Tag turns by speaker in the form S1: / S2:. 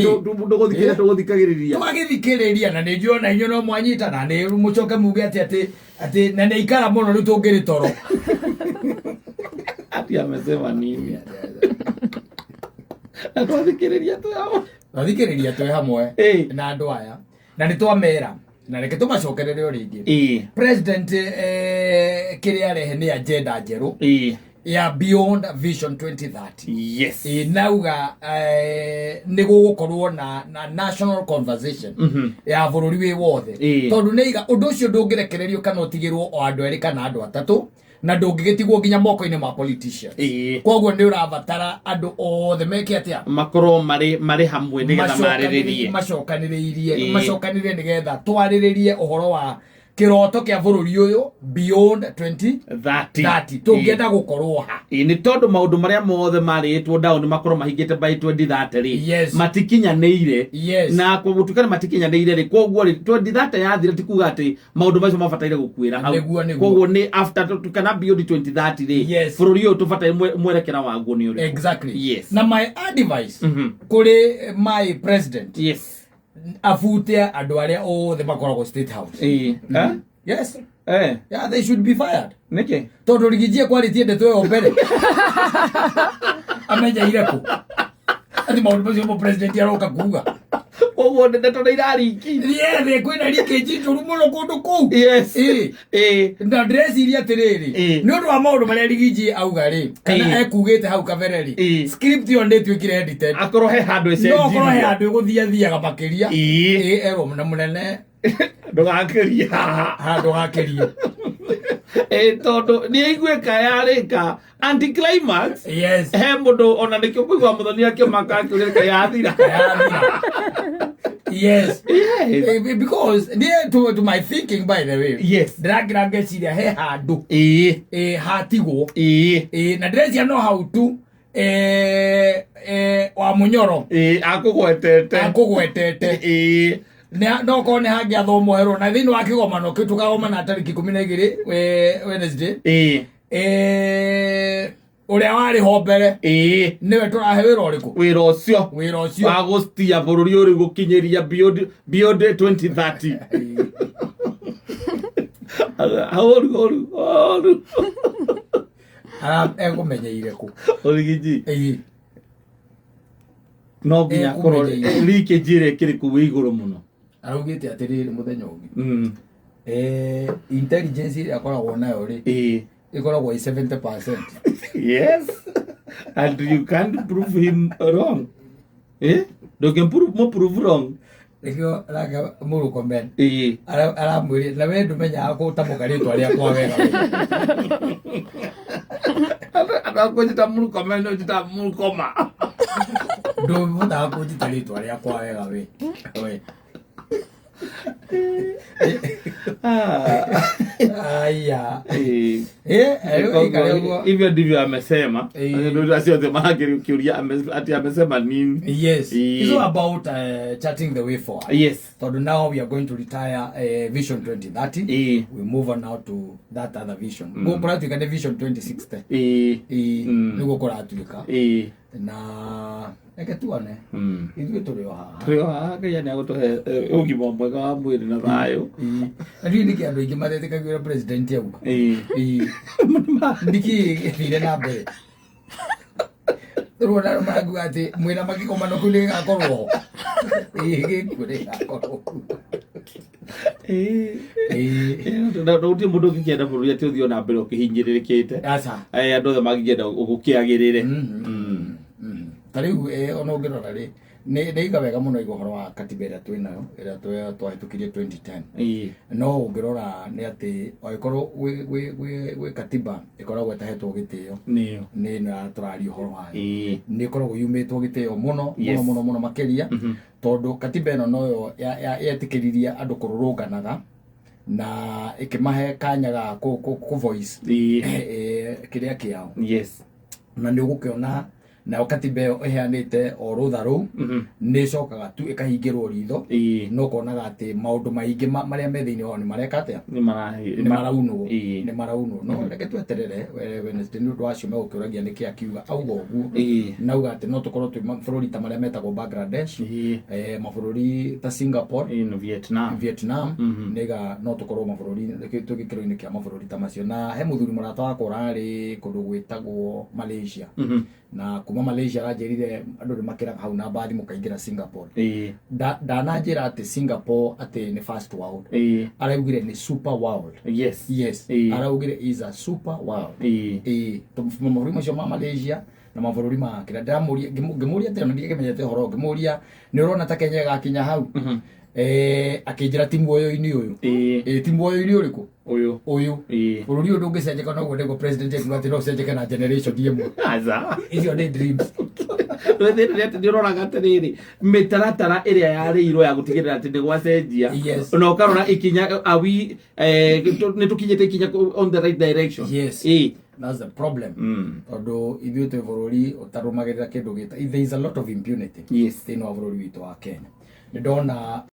S1: Ndũgũthikĩrĩria, tũgũthikagĩrĩria.
S2: Twagĩthikĩrĩria na nĩ njũĩ ona inyuĩ no mwanyita na nĩ mũcoke muge atĩ na nĩ aikara mũno rĩu tũngĩrĩ toro.
S1: Ati amesema nini? Na twathikĩrĩria twĩ hamwe.
S2: Twathikĩrĩria twĩ hamwe na andũ aya na nĩ twamera na reke tũmacokerere o rĩngĩ. President kĩrĩa arehe nĩ agenda njerũ ya Beyond Vision 2030. Nauga nĩ gũgũkorwo na national conversation ya bũrũri wĩ wothe, tondũ nĩ iga ũndũ ũcio ndũngĩrekererio kana ũtigĩrwo o andũ erĩ kana andũ atatũ, na ndũngĩgĩtigwo nginya moko-inĩ ma politicians. Koguo nĩ ũrabatara andũ othe meke atĩa?
S1: Makorwo marĩ hamwe nĩgetha marĩrĩrie.
S2: Macokanĩrĩirie, macokanĩrĩrie nĩgetha twarĩrĩrie ũhoro wa kĩroto kĩa bũrũri ũyũ beyond 2030.
S1: 30.
S2: Tũngĩenda gũkorwo ha?
S1: Ĩĩ, nĩ tondũ maũndũ marĩa mothe marĩtwo down makorwo mahingĩte by 2030 rĩ, matikinyanĩire. Na gũtuĩka nĩ matikinyanĩire rĩ, koguo rĩ, 2030 yathira ti kuga atĩ maũndũ macio mabataire gũkuĩra hau.
S2: Nĩguo, nĩguo.
S1: Koguo nĩ after kana beyond 2030 rĩ, bũrũri ũyũ tũbataire mwerekera waguo nĩ ũrĩkũ?
S2: Na my advice kũrĩ my president, abute andũ arĩa othe makoragwo State House.
S1: Eh?
S2: Yes. Yeah, they should be fired.
S1: Nĩkĩ?
S2: Tondũ Rigijie kwarĩtie ndeto ĩyo mbere amenyeire kũ atĩ maũndũ macio mo president aroka kuga?
S1: Koguo ndeto nĩ irariki.
S2: Yethe kwĩna leakage njũru mũno kũndũ kũu. Na ndĩreciria atĩrĩrĩ, nĩ ũndũ wa maũndũ marĩa Rigiji auga rĩ, kana ekugĩte hau kabere rĩ, script ĩyo nĩ ĩtuĩkire edited.
S1: Akorwo he handũ
S2: No korwo he
S1: ĩcenjirio.
S2: handũ ĩgũthiathiaga makĩria. Ĩĩ, erwo na mũnene,
S1: Ndũgakĩrie haha.
S2: Handũ gakĩrie.
S1: Ĩĩ, tondũ nĩ aiguĩka yarĩka anticlimax. He mũndũ ona nĩkĩo kũigua Mũthoni akĩmaka akĩũria ka yathira.
S2: Yathira. Because niĩ to my thinking, by the way, ndĩrakĩra ngeciria he handũ hatigwo. Na ndĩreciria no hau tu wa Mũnyoro
S1: Akũgwetete.
S2: Akũgwetete. No korwo nĩ hangĩathomwo herwo na thĩinĩ wa kĩgomano kĩu tũkagomana tarĩki 12 Wednesday, ũrĩa warĩ ho mbere nĩwe tũrahe wĩra ũrĩkũ?
S1: Wĩra ũcio.
S2: Wĩra ũcio.
S1: Wa gũstia bũrũri ũrĩ gũkinyĩria beyond 2030. Horu horu horu.
S2: Ekũmenyeire kũ?
S1: Ũrigiji. No nginya akorwo
S2: Ekũmenyeire.
S1: leakage ĩrĩa ĩkĩrĩ kũu ĩ igũrũ mũno.
S2: Araugĩte atĩrĩrĩ, mũthenya ũngĩ, intelligence ĩrĩa akoragwo nayo rĩ, ĩkoragwo ĩ 70%.
S1: Yes, and you can't prove him wrong. Ndũngĩ prove wrong.
S2: Nĩkĩo nake Mũrũkomen aramwĩrire na we ndũmenyaga gũtamũka rĩtwa rĩakwa wega.
S1: Andũ Mũrukome no njĩta Mũrukoma.
S2: Ndũhotaga kũnjĩta rĩtwa rĩakwa wega we. Aya. Rĩu ĩikare ũguo.
S1: Hivyo ndivyo amesema. Ndio acio othe marakĩũria ati amesema nini.
S2: It's all about charting the way forward. Tondũ now we are going to retire Vision 2030. We move on now to that other vision. Mm. Kũratuĩka nĩ Vision 2060. Nĩguo kũratuĩka. Na reke tuone. Ithuĩ tũrĩ o haha.
S1: Tũrĩ o haha, Ngai nĩ agũtũhe ũgima mwega wa mwĩrĩ na thayũ.
S2: Na ndiũĩ nĩkĩ andũ aingĩ matetĩkagĩra president auga. Nĩkĩ gĩthire na mbere? Rĩu marakuga atĩ mwĩna makĩgomano kĩu nĩ gĩgakorwo ho. Ĩĩ, gĩkuo nĩ gĩgakorwo kuo.
S1: Na gũtirĩ mũndũ ũngĩkĩenda bũrũri atĩ ũthiĩ o na mbere ũkĩhinyĩrĩrĩkĩte.
S2: Aca.
S1: Andũ othe mangĩkĩenda gũkĩagĩrĩre.
S2: Ta rĩu ona ũngĩrora rĩ, nĩ iga wega mũno iga ũhoro wa katiba ĩrĩa twĩ nayo, ĩrĩa twahĩtũkirie 2010. No ũngĩrora nĩ atĩ angĩkorwo gwĩ katiba ĩkoragwo ĩtahetwo gĩtĩo,
S1: Nĩyo.
S2: nĩ ĩno ya tũraria ũhoro wayo. Nĩ ĩkoragwo yumĩtwo gĩtĩo mũno mũno mũno mũno makĩria, tondũ katiba ĩno noyo yetĩkĩririe andũ kũrũrũnganaga na ĩkĩmahe kanya ga kũ voice kĩrĩa kĩao. Na nĩ ũgũkĩona Nayo katiba ĩyo ĩheanĩte o rũtha rũu, nĩ ĩcokaga tu ĩkahingĩrwo ritho, no ũkonaga atĩ maũndũ maingĩ marĩa me thĩinĩ wao nĩ mareka atĩa?
S1: Nĩ
S2: nĩ maraunwo. Nĩ maraunwo. No reke tweterere Wednesday nĩ ũndũ wa acio megũkĩũragia nĩkĩ akiuga auga ũguo. Nauga atĩ no tũkorwo twĩ mabũrũri ta marĩa metagwo Bangladesh, mabũrũri ta Singapore,
S1: na Vietnam.
S2: Vietnam. Nĩga no tũkorwo mabũrũri twĩ gĩkĩro-inĩ kĩa mabũrũri ta macio. Na he mũthuri mũrata wakwa ũrarĩ kũndũ gwĩtagwo Malaysia, na kuma Malaysia aranjĩrire andũ nĩ makĩraga hau na mbathi mũkaingĩra Singapore. Ndananjĩra atĩ Singapore atĩ nĩ first world, araugire nĩ super world. Yes. Araugire is a super world. Mabũrũri macio ma Malaysia na mabũrũri ma kĩrĩa ndĩramũria, ngĩmũria atĩ ona ndiakĩmenyete ũhoro, ngĩmũria, nĩ ũrona ta Kenya ĩgakinya hau? Akĩnjĩra ti muoyo-inĩ ũyũ. Ti muoyo-inĩ ũrĩkũ?
S1: Ũyũ.
S2: Ũyũ. Bũrũri ũyũ ndũngĩcenjeka noguo nĩguo president ekuga atĩ no ũcenjeke na generation ĩmwe.
S1: Aca.
S2: Icio nĩ dreams.
S1: Thĩna nĩ atĩ nĩ ũroraga atĩrĩrĩ, mĩtaratara ĩrĩa yarĩirwo ya gũtigĩrĩra atĩ nĩ gwacenjia, na ũkarora ikinya awi nĩ tũkinyĩte ikinya on the right direction.
S2: Yes. That's the problem, tondũ ithuĩ twĩ bũrũri ũtarũmagĩrĩra kĩndũ gĩta, there is a lot of impunity thĩinĩ wa bũrũri witũ wa Kenya. Nĩ ndona